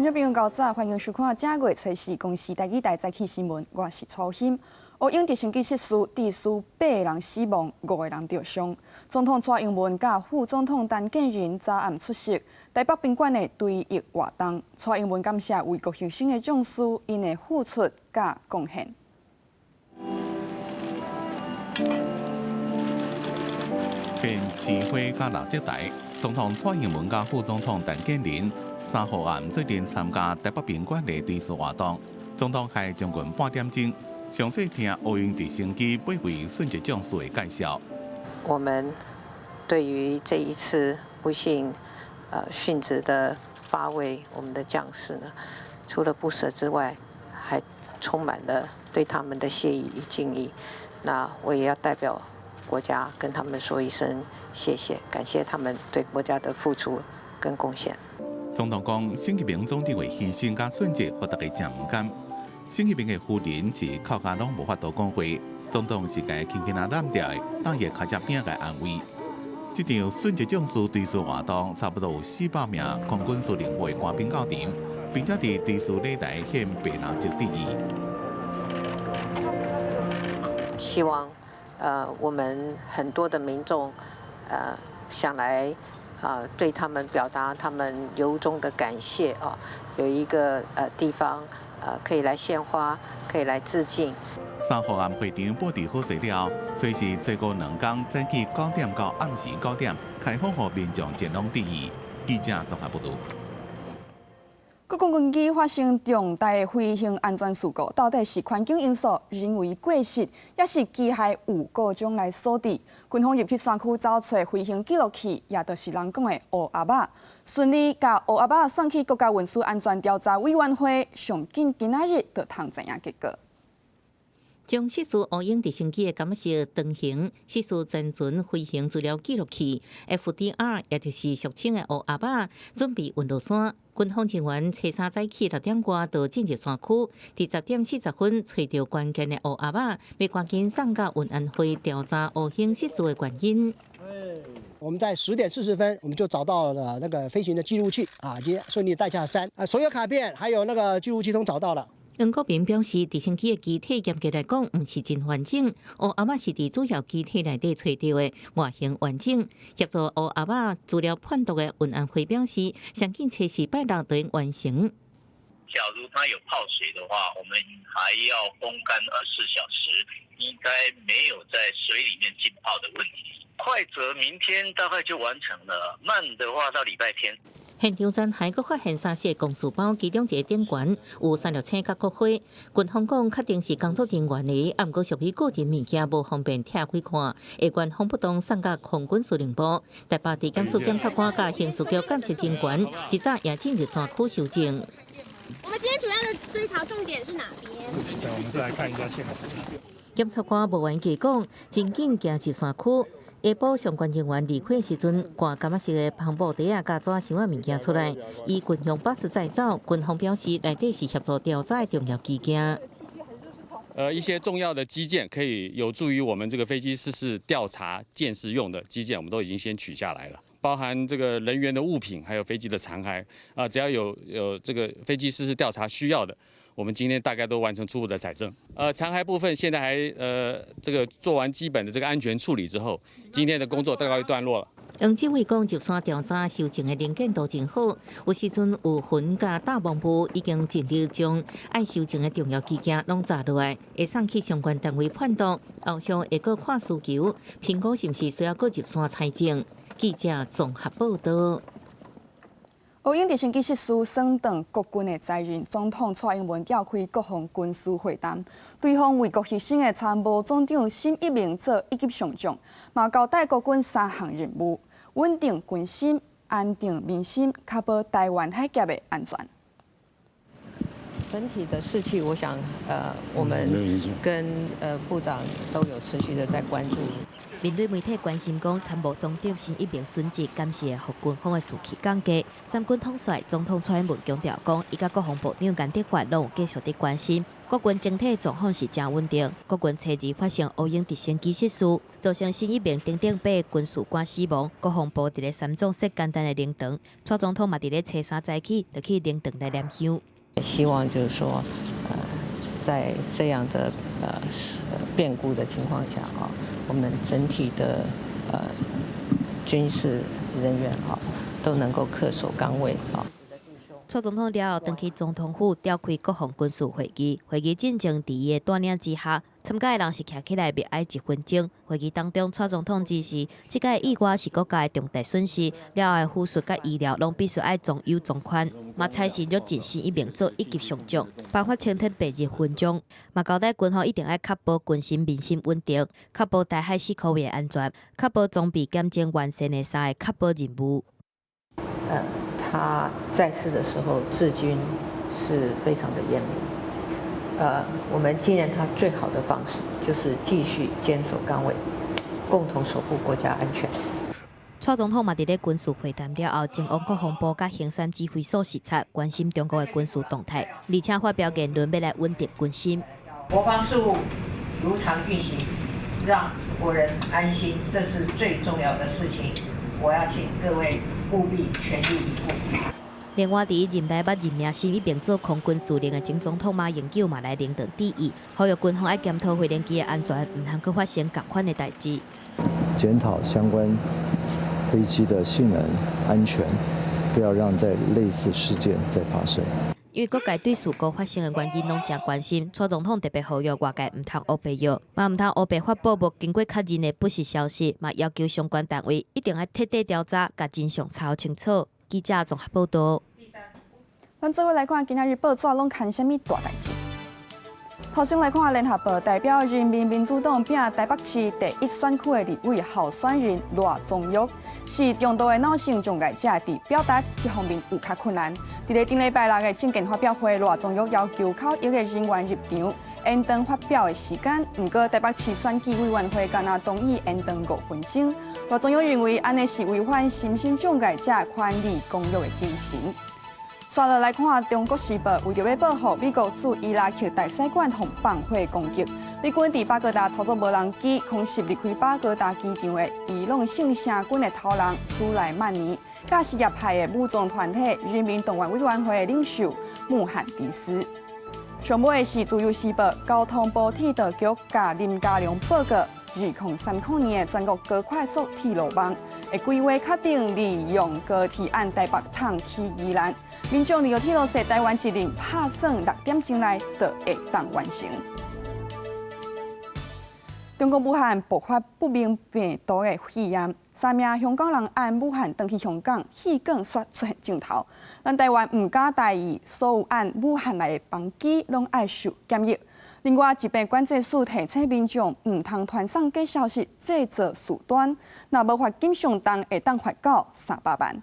觀眾朋友較早，歡迎收看正月初四公視台語台早起新聞，我是楚欣。烏鷹直升機失事，致使八个人死亡，五个人著傷。總統蔡英文佮副總統陳建仁昨暗出席臺北賓館的追憶活動。蔡英文感謝為國犧牲的將士，𪜶的付出佮貢獻。獻市花佮蠟燭台，總統蔡英文佮副總統陳建仁3號暗做陣參加臺北賓館的追思活動。總統開將近半點鐘，詳細聽烏鷹直升機八位殉職將士的介紹。我們對於這一次不幸殉職的八位我們的將士呢，除了不捨之外，還充滿了對他們的謝意與敬意。那我也要代表國家跟他們說一聲謝謝，感謝他們對國家的付出跟貢獻。總統講，沈其民總長的犧牲佮殉職，予大家誠毋甘。沈其民的夫人是哭甲攏無法度講話，總統是共輕輕仔攬著，搭伊跤脊餅共安慰。這場殉職將士追思活動，差不多有400名空軍司令部的官兵到場，並且佇追思禮台獻白蠟燭致意。希望，我們很多的民眾，想來，對他們表達他們由衷的感謝啊，有一個地方，可以來獻花，可以來致敬。 3號暗會場布置好勢了，初四初五兩工早起9點到暗時9點，開放予民眾前往致意。記者綜合報導。國軍軍機發生重大的飛行安全事故，到底是環境因素、人為過失，抑是機械有故障來所致？軍方入去山區找揣飛行記錄器，也就是人講的烏鴨仔，順利共烏鴨仔送去國家運輸安全調查委員會，上緊今仔日就通知影結果。將失事烏鷹直升機的感測長形失事殘存飛行資料記錄器 FDR，也就是俗稱的烏鴨仔，準備運落山。軍方人員初三早起6點外就進入山區，佇10點40分揣著關鍵的烏鴨仔，欲趕緊送到運安會調查烏鷹失事的原因。我們在10點40分，我們就找到了那個飛行的記錄器啊，已經順利帶下山啊，所有卡片還有那個記錄器都找到了。黃國平表示，直升機的機體嚴格來講，毋是真完整。烏鴨仔是佇主要機體內底揣著的，外形完整。協助烏鴨仔資料判讀的運安會表示，上緊測試拜六就完成。假如它有泡水的話，我們還要風乾24小時，應該沒有在水裡面浸泡的問題。快則明天大概就完成了，慢的話到禮拜天。現場殘骸閣發現三四個公事包，其中一个頂懸有三粒星佮國徽。軍方講確定是工作人員的，毋過屬於個人物件，無方便拆開看。會原封不動送到空軍司令部。台北地檢署檢察官佮刑事局鑑識人員，一早也進入山區搜證。我們今天主要的追查重點是哪邊？對，我們是來看一下現場。檢察官無願意講，真緊行入山區。下晡相關人員離開的時陣，掛柑仔色的帆布袋仔佮紙箱仔物件出來，以軍用巴士載走。軍方表示，內底是協助調查的重要機件。一些重要的機件可以有助於我們這個飛機失事調查鑑識用的機件，我們都已經先取下來了，包含這個人員的物品，還有飛機的殘骸啊，只要有這個飛機失事調查需要的，我們今天大概都完成初步的採證。殘骸部分現在還這個做完基本的這個安全處理之後，今天的工作大概告一段落了。黃志偉講，入山調查搜證的能見度真好，有時陣有雲佮大霧霧已經盡力將愛搜證的重要機件攏摘落來，會送去相關單位判斷，後續會閣看需求，評估是毋是需要閣入山採證。記者綜合報導。烏鷹直升機失事，損斷國軍的責任。總統蔡英文召開國防軍事會談，對方為國犧牲的參謀總長沈一鳴做一級上將，嘛交代國軍三項任務：穩定軍心、安定民心，確保臺灣海峽的安全。整體的士氣，我想，我們跟部長都有持續的在關注。面對媒體關心講參謀總長沈一鳴殉職，敢是會予軍方的士氣降低？三軍統帥總統蔡英文強調講，伊佮國防部長顏德發攏有繼續佇關心國軍整體狀況是誠穩定。國軍初二發生烏鷹直升機失事，造成沈一鳴等等八个軍事官死亡。國防部佇咧三總設簡單的靈堂，蔡總統嘛佇咧初三早起就去靈堂來念香。希望就是說，在這樣的變故的情況下啊，我們整體的軍事人員啊，都能夠恪守崗位啊。蔡總統了後，轉去總統府召開國防軍事會議。會議進前，佇伊的帶領之下，參加的人是徛起來默哀一分鐘。會議當中，蔡總統指示，這個意外是國家的重大損失，了後的撫恤佮醫療攏必須愛從優從寬。嘛，差示躍進沈一鳴做一級上將，頒發青天白日勳章。嘛，交代軍方一定愛確保軍心民心穩定，確保台海四區域的安全，確保裝備檢整完善的三个確保任務。他在世的時候，治軍是非常的嚴明。我們紀念他最好的方式，就是繼續堅守崗位，共同守護國家安全。蔡總統嘛，佇咧軍事會談了後，前往國防部佮衡山指揮所視察，關心中國的軍事動態，而且發表言論，欲來穩定軍心。國防事務如常運行，讓國人安心，這是最重要的事情。我要請各位務必全力以赴。另外，佇任內捌任命沈一鳴做空軍司令的前總統馬英九嘛來靈堂致意，呼籲軍方愛檢討飛行機的安全，毋通閣發生仝款的代誌。檢討相關飛機的性能安全，不要讓再類似事件再發生。因為各界對事故發生的原因攏誠關心，蔡總統特別呼籲外界毋通烏白蟯，嘛毋通烏白發布無經過確認的不實消息，嘛要求相關單位一定愛徹底調查，共真相查清楚。記者綜合報道。咱做伙來看今仔日報紙攏刊啥物大代誌。頭先來看聯合報代表人民民主黨拼台北市第一選區的立委候選人賴宗玉，是重度的腦性障礙者，佇表達這方面有較困難。佇咧頂禮拜六的政見發表會，賴宗玉要求口譯的人員入場延長發表的時間，毋過台北市選舉委員會干焦同意延長5分鐘。賴宗玉認為按呢是違反身心障礙者權利公約的精神。紲落來看《中國時報》，為著欲報復美國駐伊拉克大使館予放火攻擊，美軍佇巴格達操作無人機空襲離開巴格達機場的伊朗聖城軍的頭人蘇萊曼尼，佮什葉派的武裝團體人民動員委員會的領袖穆罕迪斯。上尾的是《自由時報》，交通部鐵道局佮林佳龍報告，2030年的全國高快速鐵路網的規劃確定，利用高鐵按台北通去宜蘭，民眾利用鐵路線台灣一日拍算6點鐘內就會當完成。中國武漢爆發不明病毒的肺炎，三名香港人按武漢轉去香港，氣管煞出現症頭。咱台灣毋敢大意，所有按武漢來的班機攏愛受檢疫。另外，疾病管制署提醒民眾，毋通傳送假消息，製造事端。若無罰金上重，會當罰到300萬。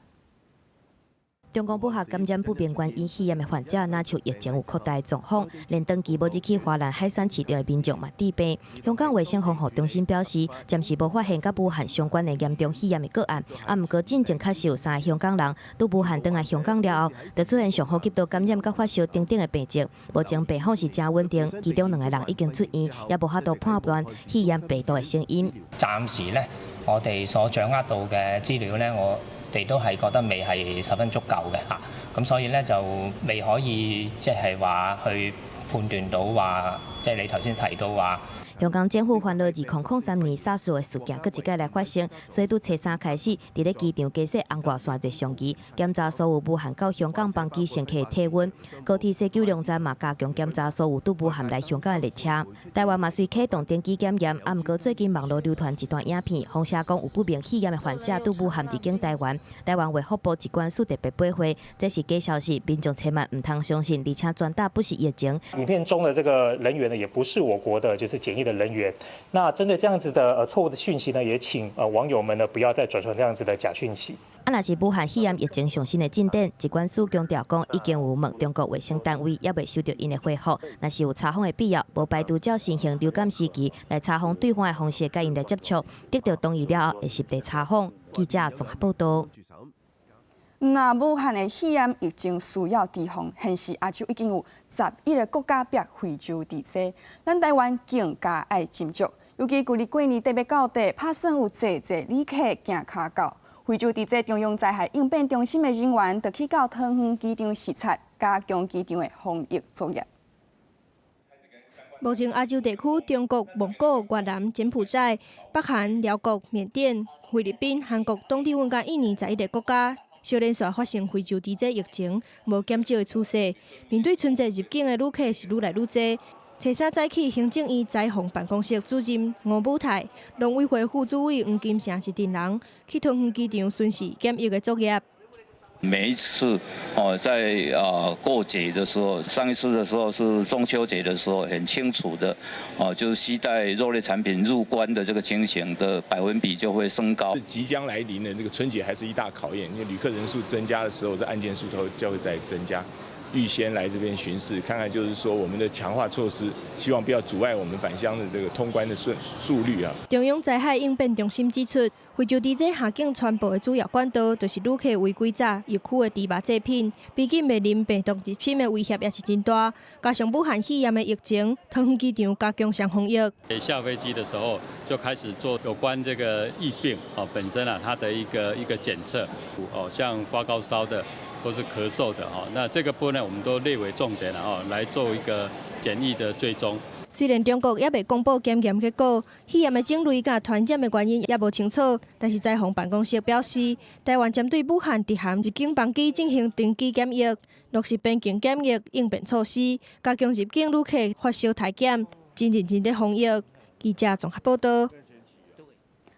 中國武漢感染不明原因肺炎的患者，若像疫情有擴大狀況，連長期無入去華南海鮮市場的民眾嘛致病。香港衛生防護中心表示，暫時無發現佮武漢相關的嚴重肺炎的個案，啊，毋過進前確實有三个香港人佇武漢轉來香港了後，就出現上呼吸道感染佮發燒等等的病症。目前病況是誠穩定，其中兩个人已經出院，也無法度判斷肺炎病毒的成因。暫時呢，我哋所掌握到嘅資料呢，我哋都係覺得未係十分足夠嘅嚇，咁所以咧就未可以即係話去判斷到話，即係你頭先提到話。香港政府煩惱2003年 SARS 的事件，閣一擺來發生，所以對初三開始，佇咧機場加設紅外線熱像儀，檢查所有武漢到香港班機乘客的體溫。高鐵西九龍站嘛加強檢查所有對武漢來香港的列車。台灣嘛隨啟動登機檢驗，啊，毋過最近網路流傳一段影片，風聲講有不明肺炎的患者對武漢入境台灣，台灣衛福部疾管署特別駁回，這是假消息，民眾千萬毋通相信，而且轉達不實疫情。影片中的這個人員呢，也不是我國的，就是檢疫的人員。那針對這樣子的錯誤的訊息呢，也請網友們呢不要再轉傳這樣子的假訊息。啊，若是武漢肺炎疫情上新的進展，疾管署強調講，已經有問中國衛生單位，猶未收著𪜶的回覆。若是有查訪的必要，無排除照新型流感時期來查訪對方的方式，佮𪜶來接觸，得著同意了後會實地查訪。記者綜合報道。若武漢的肺炎疫情需要提防，現時亞洲已經有11個國家爆非洲豬瘟，咱台灣更加愛斟酌。尤其舊年過年特別到底，拍算有濟濟旅客行跤到。非洲豬瘟中央災害應變中心的人員，就去到桃園機場視察，加強機場的防疫作業。目前亞洲地區，中國、蒙古、越南、柬埔寨、北韓、寮國、緬甸、菲律賓、韓國、東帝汶佮印尼11個國家，相連續發生非洲豬瘟疫情，無減少的趨勢。面對春節入境的旅客是愈來愈濟。初三早起，行政院災防辦公室主任吳武泰、農委會副主委黃金城一陣人去桃園機場巡視檢疫的作業。每一次哦，在過節的時候，上一次的時候是中秋節的時候，很清楚的哦，就是攜帶肉類產品入關的這個情形的百分比就會升高。即將來臨的這個春節還是一大考驗，因為旅客人數增加的時候，這案件數頭就會再增加。預先來這邊巡視，看看就是說我們的強化措施，希望不要阻礙我們返鄉的這個通關的順速率啊。中央災害應變中心指出，非洲豬瘟下境傳播的主要管道，就是旅客違規炸疫區的豬肉製品。畢竟面臨病毒入侵的威脅也是真大，加上武漢肺炎的疫情，桃園機場加強防疫。下飛機的時候就開始做有關這個疫病哦本身啊，它的一個檢測哦，像發高燒的。或是咳嗽的哈，那這個部分呢，我們都列為重點了哈，來做一個檢疫的追蹤。雖然中國猶未公布檢驗結果，肺炎的種類佮傳染的原因也無清楚，但是災防辦公室表示，台灣針對武漢直航入境班機進行登機檢疫，落實邊境檢疫應變措施，加強入境旅客發燒體檢，真認真的防疫。記者綜合報道。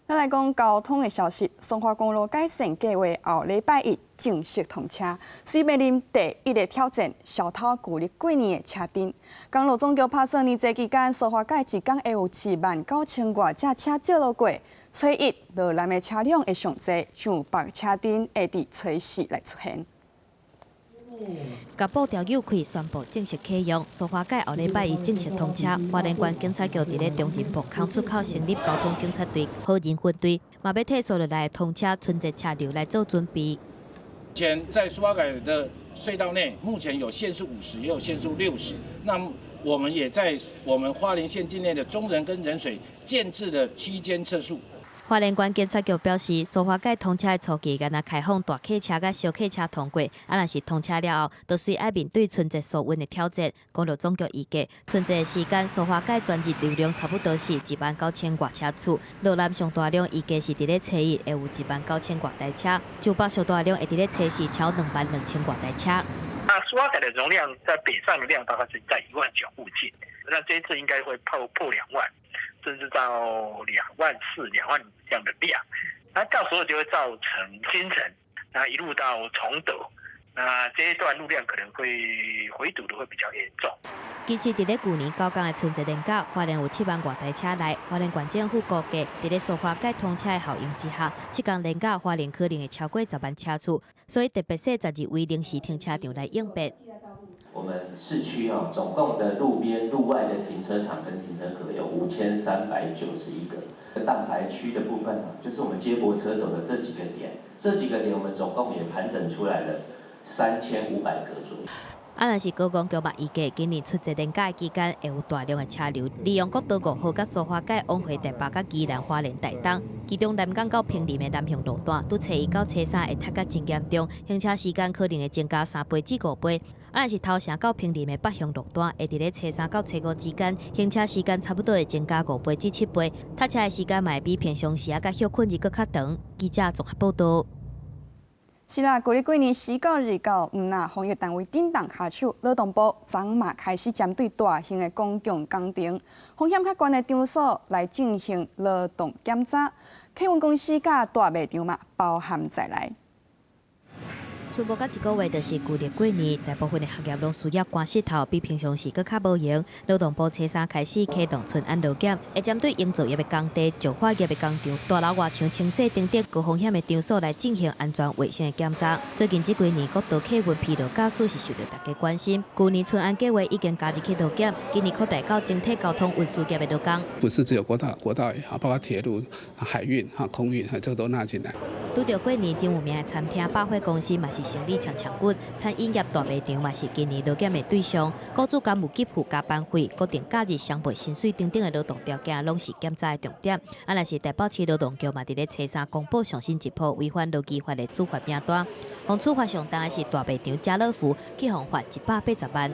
咱來講交通的消息，蘇花公路改善計畫後禮拜一正式通車，雖面臨第一个挑戰，小偷舊曆過年的車陣。公路總局拍算年節期間，蘇花改一工會有1萬9千外隻車借路過。初一落南的車輛會上濟，上北車陣會佇初四來出現。共布條扭開，宣布正式啟用。蘇花改後禮拜一正式通車。花蓮縣警察局佇咧中仁磅空出口成立交通警察隊、好人分隊，嘛欲替紲落來通車春節車流來做準備。前在蘇花改的隧道內，目前有限速50，也有限速60。那我們也在我們花蓮縣境內的中仁跟仁水建置了區間測速。花蓮縣警察局表示，蘇花改通車的初期，干焦開放大客車佮小客車通過，啊，若是通車了後，就隨愛面對春節疏運的挑戰。公路總局預計，春節的時間，蘇花改全日流量差不多是1萬9千外車次，落南上大量預計是佇咧初一會有1萬9千外台車，上北上大量會佇咧初四超2萬2千外台車。那蘇花改的容量在北上的量大概是在1萬9附近，那這一次應該會破2萬。甚至到2萬4、2萬5這樣的量，那到時候就會造成金城，那一路到崇德，那這一段路量可能會回堵的會比較嚴重。其實，佇咧舊年九工的春節連假，花蓮有7萬外台車來，花蓮縣政府估計，佇咧蘇花改通車的效應之下，7工連假花蓮可能會超過10萬車次，所以特別設12位臨時停車場來應變。我們市區哦，總共的路邊、路外的停車場跟停車格有5391個。蛋白區的部分呢，就是我們接駁車走的這幾個點，這幾個點我們總共也盤整出來了3500格左右。啊，若是觀光局嘛預計今年春節連假期間會有大量的車流，利用國道5號佮蘇花改往回台北佮宜蘭花蓮台東，其中南港到坪林的南向路段，佇初一到初三會塞甲真嚴重，行車時間可能會增加3倍至5倍。啊，若是頭城到坪林的北向路段，會佇咧初三到初五之間，行車時間差不多會增加5倍至7倍，塞車的時間嘛會比平常時仔佮歇睏日閣較長。記者綜合報道。是啦，舊曆過年時到日到，毋若防疫單位振動跤手，勞動部昨嘛開始針對大型的公共工程、風險較懸的場所來進行勞動檢查。客運公司佮大賣場嘛包含在內。賰無到一個月就是舊曆過年，大部分的行業攏需要趕時頭，比平常時閣較無閒。勞動部初三開始啟動春安勞檢，會針對營造業的工地、石化業的工廠、大樓外牆清洗等等高風險的場所來進行安全衛生的檢查。最近這幾年，國道客運疲勞駕駛是受到大家關心。舊年春安計畫已經加入去勞檢，今年擴大到整體交通運輸業的勞工。不是只有國道，國道也好，包括鐵路、海運、哈空運，哈，這個都納進來。拄著過年真有名的餐廳百貨公司嘛是生理衝衝骨，餐飲業大賣場嘛是今年勞檢的對象。雇主敢有給付加班費、固定假日、雙倍薪水等等的勞動條件，攏是檢查的重點。啊，若是台北市勞動局嘛，佇咧初三公布上新一波違反勞基法的處罰名單，予處罰上重的是大賣場家樂福，去予罰180萬。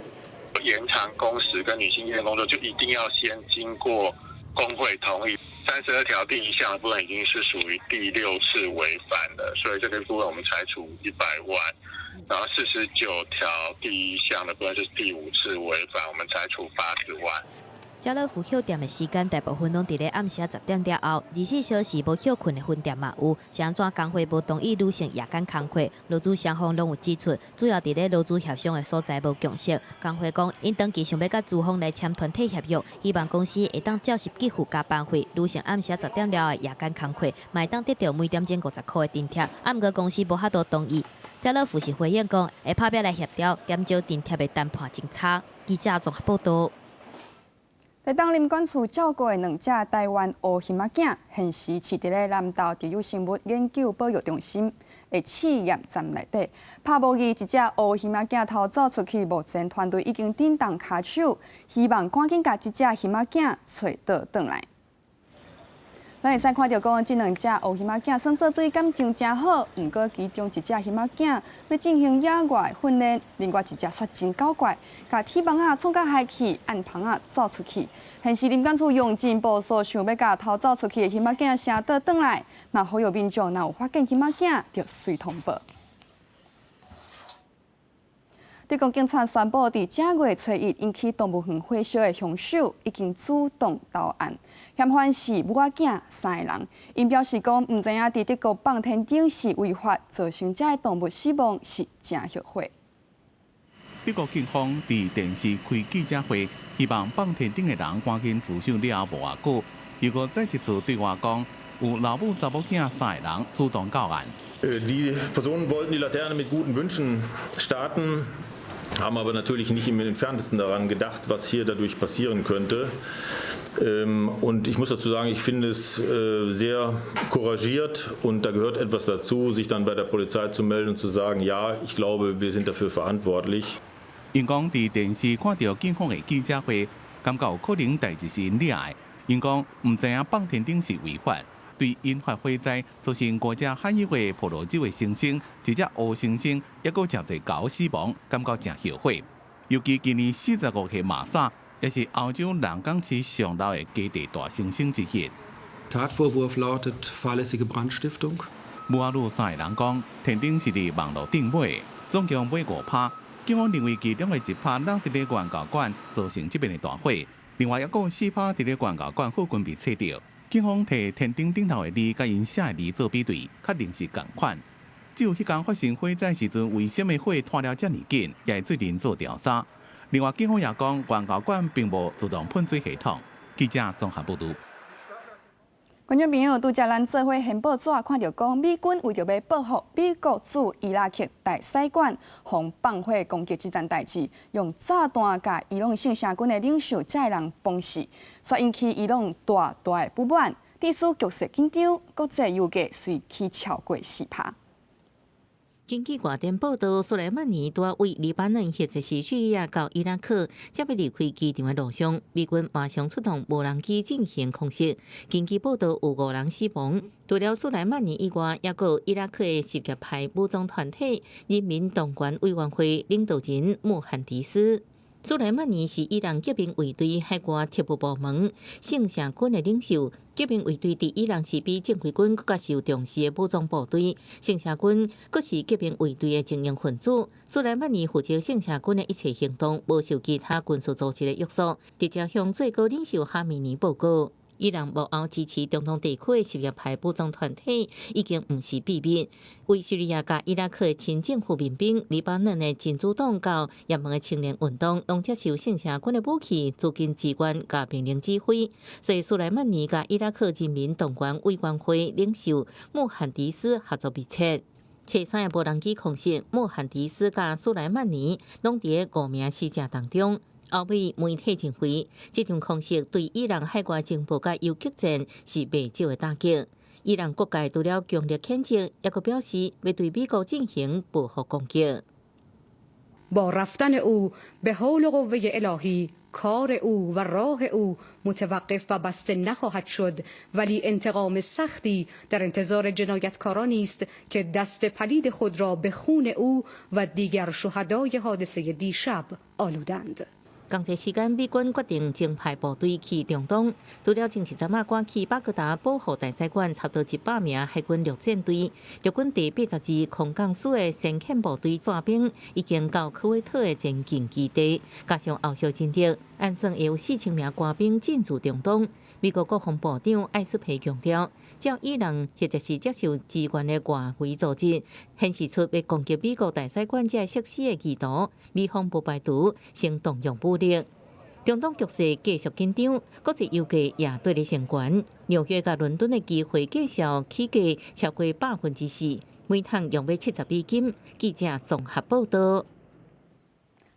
延長工時跟女性夜間工作，就一定要先經過工會同意。32條第一項的部分已經是屬於第六次違反了，所以這個部分我們裁處100萬。然後49條第一項的部分是第五次違反，我們裁處80萬。家樂福歇店的時間大部分攏佇咧暗時10點了後，24小時無歇睏的分店嘛有。是按怎工會無同意女性夜間工課？勞資雙方攏有指出，主要佇咧勞資協商的所在無共識。工會講，𪜶長期想欲佮資方來簽團體協約，希望公司會當照實給付加班費，女性暗時10點了後的夜間工課，嘛會當得著每點鐘50箍的津貼。啊，毋過公司無法度同意。家樂福是回應講，會拍拚來協調，減少津貼的談判爭差。記者綜合報導。台東林管處照顧的兩隻台灣烏熊仔囝，現時飼佇咧南投特有生物研究保育中心的試驗站內底。拍無意一隻烏熊仔囝逃走出去，目前團隊已經振動跤手，希望趕緊共這隻熊仔囝揣倒轉來。咱會使看著講，這兩隻烏熊仔囝算做對感情誠好，毋過其中一隻熊仔囝欲進行野外訓練，另外一隻卻真狡怪，共鐵網仔創甲害去，按棚仔走出去。現時林管處用盡步數，想欲共逃走出去的熊仔囝晟倒轉來，嘛呼籲民眾若有發現熊仔囝，著隨通報。德國警察宣布，佇正月初一引起動物園火燒的兇手已經主動投案，嫌犯是母仔囝三个人。𪜶表示講，毋知影佇德國放天燈是違法，造成遮的動物死亡是誠後悔。德國警方佇電視開記者會，希望放天燈的人趕緊自首了後無偌久，又閣再一次對外講，有老母查某囝三個人主動告案。 Die Personen wollten die Laterne mit guten Wünschen starten, haben aber natürlich nicht im Entferntesten daran gedacht, was hier dadurch passieren könnte. Und ich muss dazu sagen, ich finde es sehr couragiert und da gehört etwas dazu, sich dann bei der Polizei zu melden und zu sagen, ja, ich glaube, wir sind dafür verantwortlich. 𪜶講佇電視看著警方的記者會，感覺有可能代誌是𪜶掠的。𪜶講毋知影放天燈是違法，對引發火災造成五隻罕有的婆羅洲的猩猩，一隻烏猩猩，抑閣誠濟猴死亡，感覺誠後悔。尤其今年45歲瑪莎，也是歐洲南港市上老的家地大猩猩之一。 Tatvorwurf lautet fahrlässige Brandstiftung。母仔女三个人講，天燈是佇網路頂買的，總共買五拍。警方認為其中的一拍落佇咧原告館，造成這邊的大火。另外，抑閣有四拍佇咧原告館附近被揣著。警方提天燈頂頭的字，佮𪜶寫的字做比對，確認是仝款。至於彼工發生火災時陣，為啥物火湠了遮爾緊，也會做陣做調查。另外，警方也講，原告館並無自動噴水系統。記者綜合報導。觀眾朋友，拄才咱做伙現報紙看著講，美軍為著欲報復美國駐伊拉克大使館，予放火攻擊這件代誌，用炸彈共伊朗聖城軍的領袖這个人崩死，煞引起伊朗大大的不滿，致使局勢緊張，國際油價隨起超過4%。根據外電報道，蘇萊曼尼拄仔對黎巴嫩或者是敘利亞到伊拉克，才欲離開機場的路上，美軍馬上出動無人機進行空襲。根據報道，有五人死亡。除了蘇萊曼尼以外，抑閣有伊拉克的什葉派武裝團體人民動員委員會領導人穆罕迪斯。蘇萊曼尼是伊朗革命衛隊海外特務部門聖城軍的領袖。革命衛隊佇伊朗是比正規軍閣較受重視的武裝部隊，聖城軍閣是革命衛隊的精英分子。蘇萊曼尼負責聖城軍的一切行動，無受其他軍事組織的約束，直接向最高領袖哈米尼報告。伊朗幕後支持中東地區的什葉派武裝團體已經毋是秘密。為敘利亞佮伊拉克的親政府民兵、黎巴嫩的真主黨佮也門的青年運動，攏接受聖城軍的武器、資金支援佮命令指揮。所以蘇萊曼尼佮伊拉克人民動員委員會領袖穆罕迪斯合作密切。初三的無人機空襲，穆罕迪斯佮蘇萊曼尼攏佇五名死者當中。歐美媒體認為，這場空襲對伊朗海外情報佮游擊戰是袂少的打擊。伊朗各界除了強烈譴責，猶閣表示欲對美國進行報復攻擊。 با رفتن او به حول و قوه الهی کار او و راه او متوقف و بسته نخواهد شد ولی انتقام سختی در انتظار جنایتکارانی است که دست پلید خود را به خون او و دیگر شهدای حادثه دیشب آلودند. 仝一時間，美軍決定增派部隊去中東。除了前一陣仔趕去巴格達保護大使館，差不多100名海軍陸戰隊、陸軍第82空降師的先遣部隊戰兵，已經到科威特的前進基地，加上後續人力，按算會有4000名官兵進駐中東。美國國防部長艾斯培強調，照伊朗或者是接受支援的外圍組織，顯示出欲攻擊美國大使館這個設施的意圖，美方不排除先動用武力。中東局勢繼續緊張，國際油價也綴咧升懸。紐約佮倫敦的期貨繼續起價超過4%，每桶約欲70美金。記者綜合報道。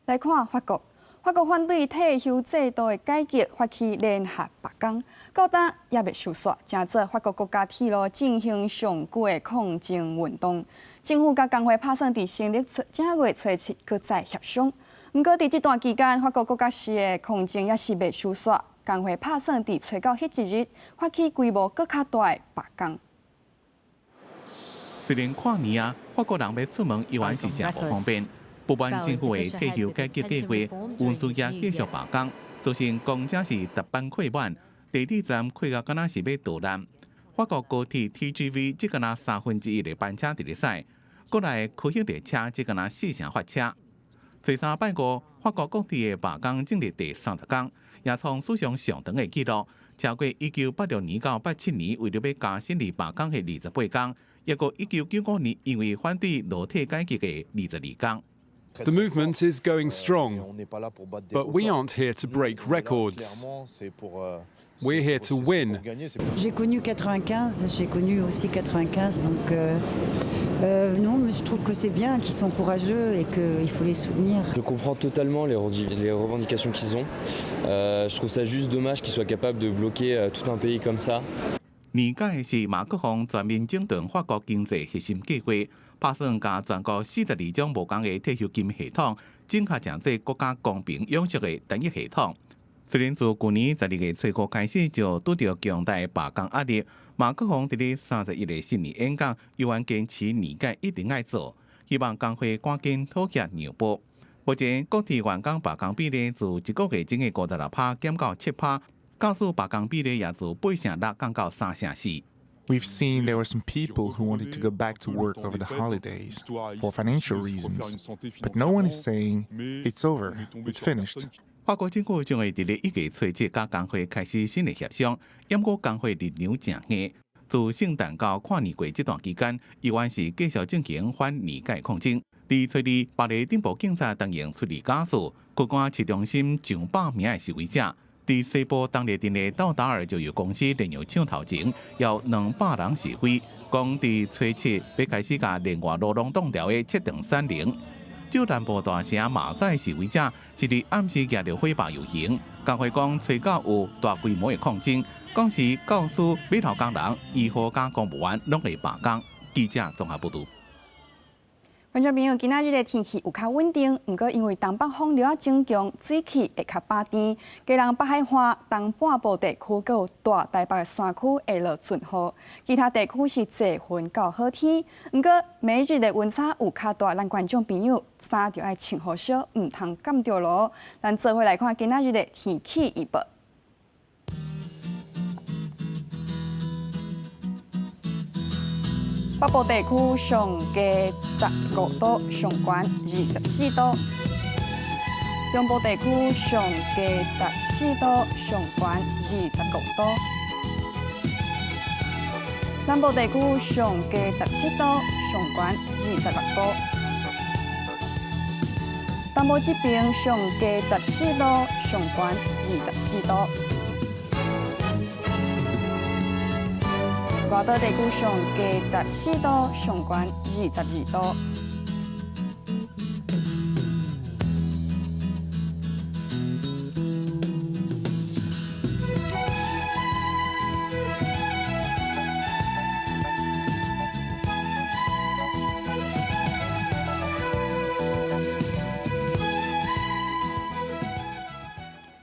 來看法國。法國反對退休制度的改革，發起聯合罷工，到今猶未收煞，成做法國國家鐵路進行上久的抗爭運動。政府佮工會拍算佇新曆正月初七閣再協商。毋過佇這段期間，法國各地的抗爭猶是未收煞，工會拍算佇初九彼一日發起規模閣較大的罷工。雖然跨年啊，法國人欲出門猶原是誠無方便。不滿政府的退休改革計劃，運輸業繼續罷工，造成公車是逐班客滿，地鐵站客甲敢若是欲逃難。法國高鐵 TGV 只干焦1/3的班車佇咧駛，國內高速列車只干焦四成發車。初三拜五，法國各地的罷工進入第30工，也創史上上長的紀錄，超過1986年到87年為著欲加薪而罷工的28工，抑閣1995年因為反對勞退改革的22工。 The movement is going strong, but we aren't here to break records. We're here to win. J'ai connu 95, j'ai connu aussi 95, donc non, mais je trouve que c'est bien qu'ils sont courageux et qu'il faut les soutenir. Je comprends totalement les revendications qu'ils ont. Je trouve ça juste dommage qu'ils soient capables de bloquer tout un pays comme ça. 年改是馬克宏全面整頓法國經濟核心計劃，拍算共全國42種無仝的退休金系統整合成做國家公平永續的單一系統。雖然自舊年12月初五開始就拄著強大罷工壓力，馬克宏佇咧31日新年演講，猶原堅持年改一定愛做，希望工會趕緊妥協讓步。目前國鐵員工罷工比例自一個月前的56趴減到7趴。教師罷工比例也自8成6降到3成4。 We've seen there were some people who wanted to go back to work over the holidays for financial reasons, but no one is saying it's over, it's finished. 法國政府將會佇咧1月初七佮工會開始新的協商，毋過工會立場誠硬。自聖誕到跨年過這段期間，猶原是繼續進行反年改抗爭。佇初二，巴黎頂部警察動用催淚ガス，驅趕市中心上百名的示威者。佇西部當地鎮的道達爾石油公司煉油廠頭前，有200人示威，講佇初七欲開始共連外路攏擋牢的切斷產能。就南部大城馬賽示威者是佇暗時舉著火把遊行，工會講初九有大規模的抗爭，講是教師、碼頭工人、醫護佮公務員攏會罷工。記者綜合報導。觀眾朋友，今仔日的天氣有較穩定，毋過因為東北風流仔增強，水汽會較飽甜。基隆北海岸東半部地區閣有大台北的山區會落陣雨，其他地區是濟雲到好天。毋過每日的溫差有較大，咱觀眾朋友衫著愛穿予少，毋通崁著爐。咱做伙來看今仔日的天氣預報。北部地區上低15度，上懸24度；中部地區上低14度，上懸25度。南部地區上低17度，上懸26度。東部這邊上低14度，上懸24度。外島地區上低14度，上懸22度。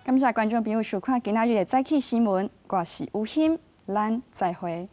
感謝觀眾朋友收看今仔日的早起新聞，我是吳欣，咱再會。